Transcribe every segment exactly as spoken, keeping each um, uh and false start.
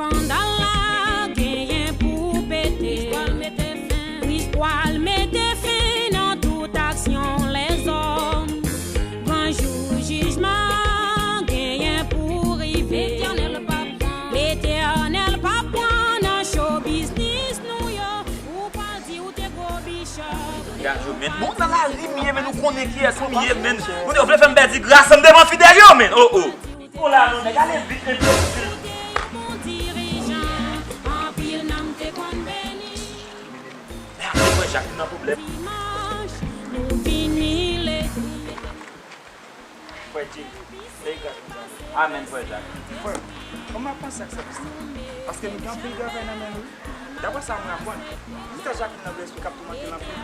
Eskandal la genyen pou pete. Kris pral mete fen nan tout aksyon lèzòm. Gran jou jijman genyen pou rive. Letènèl p ap pran nan cho biznis nou yo. Ou pral di ou te gwo bichòp. Gad yo, men. Bon, nan lari m ye, men nou konnen kiyès m ye, men. Konnen yo vle fè m pèdi gras m devan fidèl yo, men. Oh, oh. Bon la non, nèg, ale vit, enbesil. Mèsi, frè Jak, m nan pwoblèm. Frè Jay, se gras nou. Amèn, frè Jak. Frè, kòman w ap panse ak sèvis la? Paske m gen anpil travay nan men m, wi. Daprè sa mwen aprann, se Jakmin nan gen lespri k ap toumante l anpil, wi.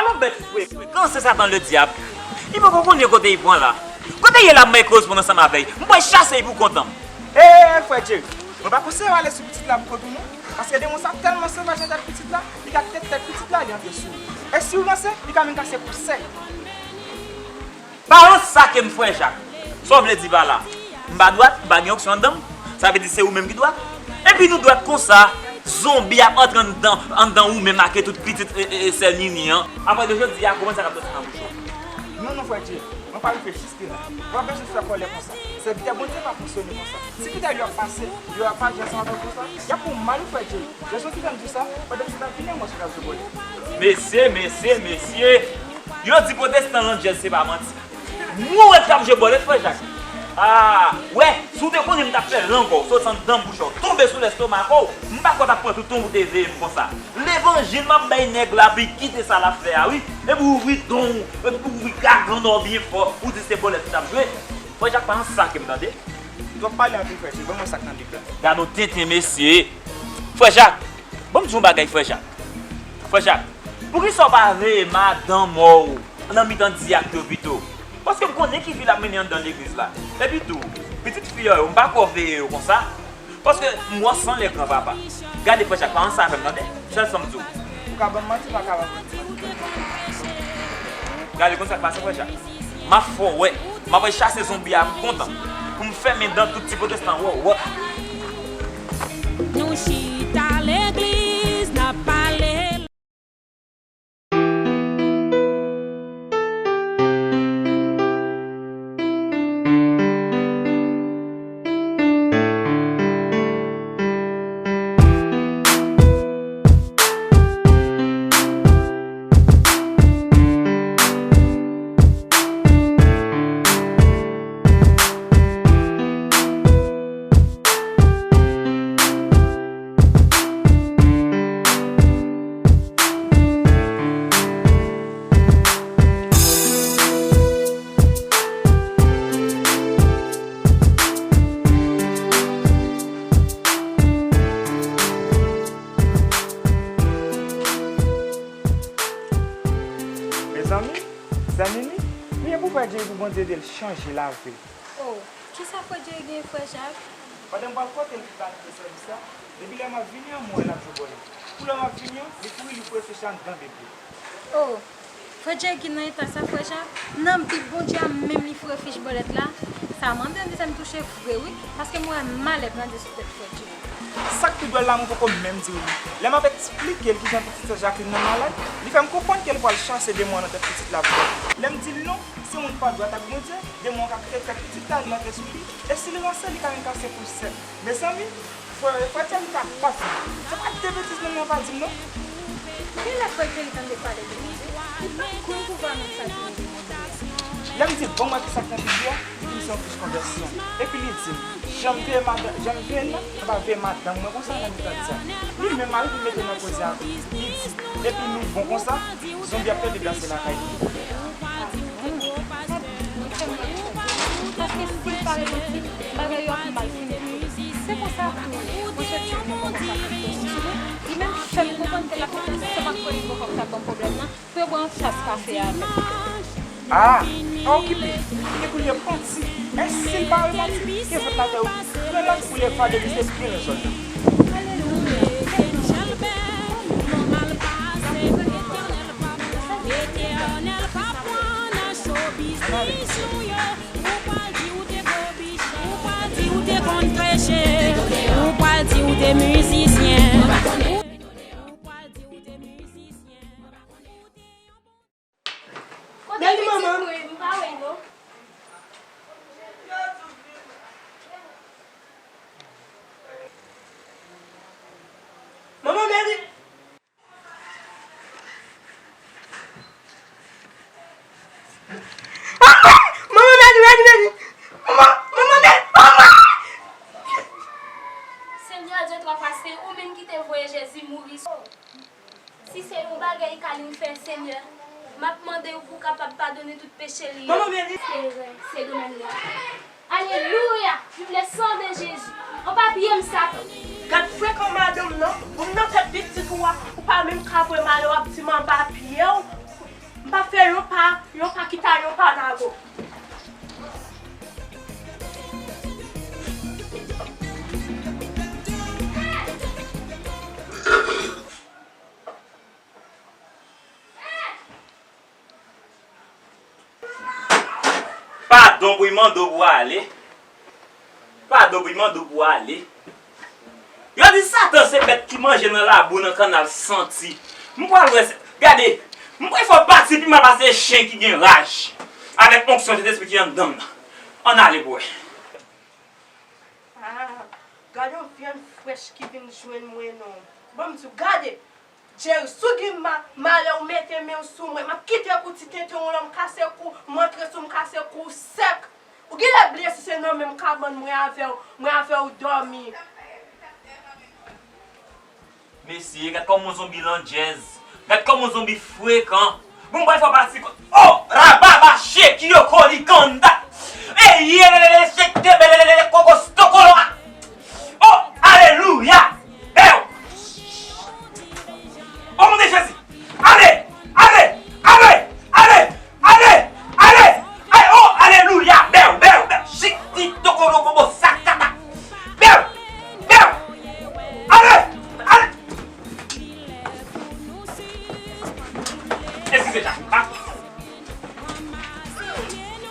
Alò bèt frekans, se Satan ledyab. Li poko konnen kote li pran la. Kote li ye la, m bay koresponn ansanm avè l. M pral chase li pou kont an. Ee, frè Jerry, mwen pa konseye w ale sou pitit la pou kont ou non. Paske demon sa tèlman sovaj nan tèt pitit la, li ka kite tèt pitit la, li antre sou ou. E si w ranse, li ka menm kase pou sèk. Balans sa ke m frè Jak. Sa w vle di pa la? M pa dwat, m pa gen onksyon anndan m. Sa vle di se ou menm ki dwat. Epi nou dwat konsa, zonbi ap antre anndan, anndan ou menm ak tout pitit e, e, e sè Nini an. Apre de jodi a, kòman sa k ap soti nan bouch ou? Non, non, frè Jerry, mwen pa rive jiske la. Ou pa bezwen fè kòlè konsa. Sèvitè Bondye pa fonksyone konsa. Si fidèl yo ap pase, yo ap aji ansanm avè w konsa, y ap fè w mal wi, frè Jerry. Rezon ki fè m di w sa, pandan misye t ap vini an mòso k ap jwe bòlèt. Mesye, mesye, mesye! Yo di pwotestan landjèz se pa manti. Mwen wè l t ap jwe bòlèt, frè Jak. A, wè, si w te konnen m t ap fè lang w soti anndan bouch ou, tonbe sou lèstomak ou, m pa kwè w t ap pran tout tan w te veye m konsa. Levanjil m ap bay nèg la, pou l kite sa l ap fè a, wi. Epi w ouvri don w, epi w ouvri gagann ou byen fò, ou di se bòlèt ou t ap jwe. Frè Jak, pa nan sa ke m tande. Ou twò pale anpil, frè Jerry, ban mwen sa k nan Bib la. Gade yon tenten, mesye. Frè Jak, ban m di w yon bagay, frè Jak. Frè Jak, poukisa w pa veye madanm ou nan mitan dyak yo pito? Paske m konnen ki vi l ap mennen anndan legliz la. Epi tou, pitit fi yo, m pa kwè w veye yo konsa. Paske m wè w san lè granpapa. Gade, frè Jak, pa nan sa avè m, tande. Sèl sa m di w. Ou ka ban m manti, ou pa ka ban m manti. Gade konn sa k pase, frè Jak. M ap fè w wè. M ap al chase zonbi a pou kont an. Pou m fèmen dan tout ti pwotestan wè w. Nou chita legliz, n ap pale. Mezanmi, zanmi mi, priye pou frè Jerry pou Bondye ede l chanje lavi l. Oh, kisa frè Jerry genyen, frè Jak? Pandan m pral kote l pou l al fè sèvis la, depi lè m ap vini an, m wè l ap jwe bòlèt. Pou lè m ap vini an, li kouri, li foure fich la anndan bebe. Oh, frè Jerry ki nan eta sa, frè Jak? Nan Bib Bondye a menm li foure fich bòlèt la? Sa mande m di sa m touche vre wi, paske m wè malè plante sou tèt frè Jerry. Sa k pi dwòl la, mwen poko menm di w li. Lè m ap eksplike l kijan pitit sè Jacqueline nan malad, li fè m konprann ke l pral chase demon an nan tèt pitit la pou mwen. Lè m di l non, se moun pa dwat ak Bondye, demon an ka kite tèt pitit la, li antre sou li, e si l ranse, li ka menm kase pou l sèk. Mezanmi, frè, frè Thierry ta pa fini. Se pa de betiz non, mwen pa di m non. Genlè frè Thierry tande pale de Bondye, li pa konn pouvwa non sa ki rele Bondye. Lè m di l, ban m wè kisa k nan Bib la, li di m se yon fich konvèsyon. Epi li di m, jan m veye madan-, jan m veye l la, m pa veye madanm mwen konsa nan mitan dyak. Li menm al vin mete nan koze avè l. Li di, epi nou bon konsa, zonbi ap pede danse lakay li. Paske si l pa repanti, bagay yo ap mal fini pou li. Se konsa tou, mwen soti yon bon konsa pou li. Li menm fè m konprann ke l ap fè sa, se pa kwè li poko ap ka ban m pwoblèm nan, pou yo bwè yon tas kafe avè l. A, pa okipe. Li te pou l repanti. E si l pa repanti, ke zòt la fè yo pran lòt bouleva de li se byen nan zòn nan. Alelouya. Seyè Jezikri. Letènèl pa pran nan cho biznis nou yo. Ou pral di ou te gwo bichòp. Ou pral di ou te konn preche. Ou pral Mizisyen. Ou pral di ou te mizisyen. Kote pitit mwen? M pa wè l non. Manman Meli! Manman Meli, Meli, Meli! Manman, manman Meli, manman! Senyè Dye twa fwa sen, ou menm ki te voye Jezi mouri. Si se yon bagay Kalin fè, Senyè, m ap mande w pou w kapab padone tout peche li yo. Manman Meli! Se erè, se domèn la. Alelouya! Viv le sang de Jésus! Anba pye m, Satan! Gad frekan madanm nan, ou nan tèt pitit ou a, ou pa menm ka voye m ale, w ap di m anba pye w. M pa fè yon pa, yon pa kita, yon pa nago. Padon pou y mande w pou w ale. Padon pou y mande w pou w ale. Yo di Satan se bèt ki manje nan labou nan kannal santi. M pral wè se, gade, m prefè w pati pi mal pase chen ki gen raj. Avèk onksyon Sentespri ki anndan m nan. Ann ale pou wè. Ah, gade yon vyann frèch ki vin jwenn mwen non. Ban m di w, gade! Jerry, si w gen ma-, malè w mete men w sou mwen, m ap kite w pou ti tenten w lan, m kase kou, m antre sou w, m kase kou w sèk. Ou genlè bliye si se nan menm kabann mwen avè w, mwen avè w dòmi. Mesye, gad kòman yon zonbi landjèz. Gad kòman yon zonbi frekan. Bon, m pral fè w pati ko-, oh, rababa, sheki, yoko, likanda. Ey, yelelele, sheki, tebelelele, kokos, tokolo, ah. Oh, alelouya! Bèw! Oh, mon Dieu Jésus! Ale! Ale! Ale! Ale! Ale! Ale! Ale! Oh, alelouya! Bèw! Bèw! Bèw! Shiki tokoro bobo sakata! Bèw! Bèw! Ale! Ale! Eskize, Jacques. Ah.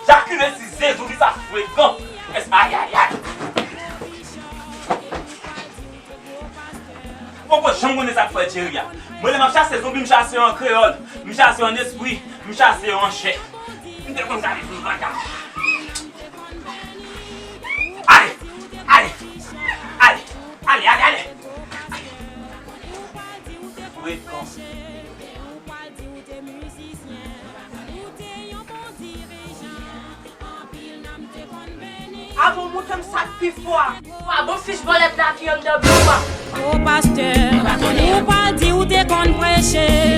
Jacques, eskize, zouvi sa frekan. Es-, ay, ay, ay. Poko janm konnen sa k fè Jerry a. Mwen, lè m ap chase zonbi, m chase yo an kreyòl, m chase yo an espri, m chase yo an chè. M te konn gade sou vant. Ale! Ale! Ale! Ale, ale, ale! Frekan. Avan w montre m sa k pi fò a. Wa bon fich vòlè dla ki anndan bib ou a. O pastè, ou pa di ou te konn preche.